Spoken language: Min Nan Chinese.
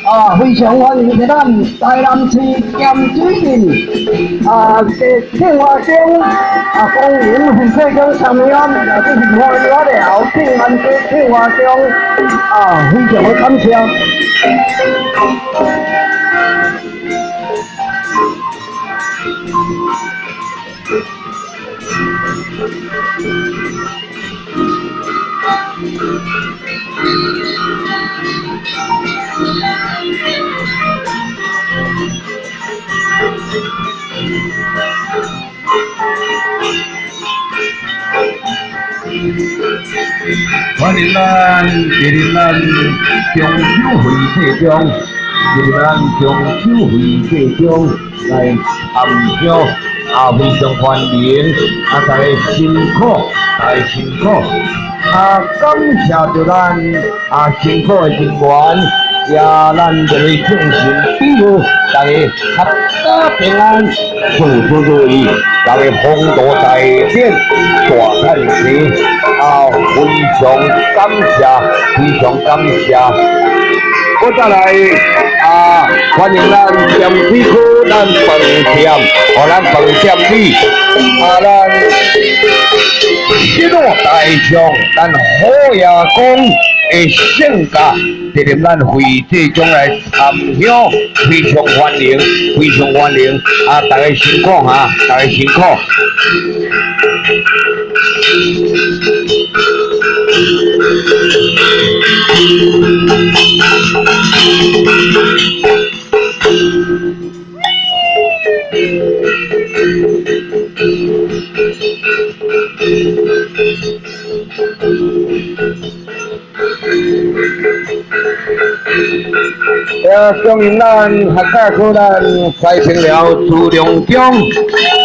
啊，非常歡迎咱台南市鹹水鎮啊，的慶華鄉啊，光臨惠濟宮參香，啊，這是歡迎我了慶安街慶華鄉啊，非常的感謝。歡迎咱進入咱中秋會祭中，進入咱中秋會祭中來參香，啊，非常歡迎，啊，大家辛苦，大家辛苦，啊，感謝著咱啊辛苦的人員，也咱這位聖神庇佑，大家闔家平安，事事如意，大家風度在變，大趁錢。啊，非常感謝，非常感謝。我再來啊，歡迎咱鹹水區咱飯店，予咱飯店里啊，咱失落大將，咱虎爺公的聖駕，進入咱惠濟宮來參香，非常歡迎，非常歡迎。啊，大家辛苦哈，大家辛苦。也恭迎咱客家區咱西平寮朱良中。